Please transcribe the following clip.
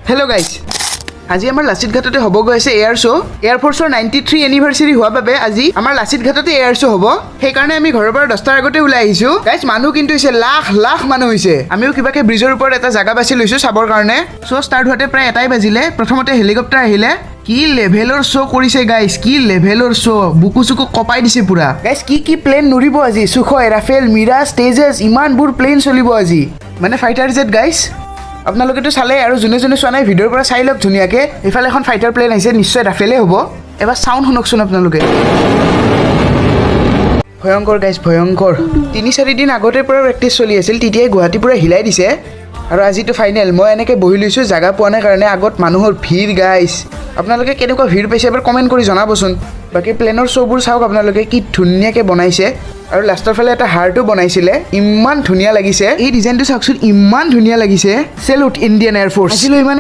Hello' guys, আজি আমাৰ লাচিত ঘাটতে হ'ব গৈ আছে এয়াৰ শ্ব'। এয়াৰফ'ৰ্চৰ 93 এনিভাৰ্চাৰী হোৱাৰ বাবে আজি আমাৰ লাচিত ঘাটতে এয়াৰ শ্ব' হ'ব। সেইকাৰণে আমি ঘৰৰ পৰা 10টাৰ আগতে ওলাই আহিছোঁ। গাইজ, মানুহ কিন্তু হৈছে, লাখ লাখ মানুহ হৈছে। আমিও কিবাকে ব্ৰিজৰ ওপৰত এটা জাগা বাছি লৈছোঁ চাবৰ কাৰণে। শ্ব' ষ্টাৰ্ট হোৱাতে প্ৰায় 1টাই বাজিলে। প্ৰথমতে হেলিকপ্টাৰ আহিলে। কি লেভেলৰ শ্ব' কৰিছে গাইজ, কি লেভেলৰ শ্ব'! বুকু চুকু কঁপাই দিছে পুৰা। গাইজ, কি কি প্লেন নুৰিব আজি! চুখয়, ৰাফেল, মিৰাজ, তেজস, ইমানবোৰ প্লেন চলিব আজি, মানে ফাইটাৰ জেট। গাইজ, আপোনালোকেতো চালে আৰু যোনে যোনে চোৱা নাই, ভিডিঅ'ৰ পৰা চাই লওক ধুনীয়াকৈ। এইফালে এখন ফাইটাৰ প্লেন আহিছে, নিশ্চয় ৰাফেলেই হ'ব। এবাৰ চাউণ্ড শুনকচোন আপোনালোকে। ভয়ংকৰ গাইজ, ভয়ংকৰ। 3-4 দিন আগতে পৰা প্ৰেক্টিচ চলি আছিল, তেতিয়াই গুৱাহাটী পূৰা হিলাই দিছে আৰু আজিতো ফাইনেল। মই এনেকৈ বহি লৈছোঁ জাগা পোৱা নাই কাৰণে। আগত মানুহৰ ভিৰ। গাইজ, আপোনালোকে কেনেকুৱা ভিৰ পাইছে, এবাৰ কমেণ্ট কৰি জনাবচোন। বাকী প্লেনৰ শ্ব'বোৰ চাওক আপোনালোকে, কি ধুনীয়াকৈ বনাইছে আৰু লাষ্টৰ ফালে এটা হাৰ্টো বনাইছিলে। ইমান ধুনীয়া লাগিছে। এই ডিজাইনটো চাওকচোন, ইমান ধুনীয়া লাগিছে। Salute Indian air force. আজিলৈ ইমান।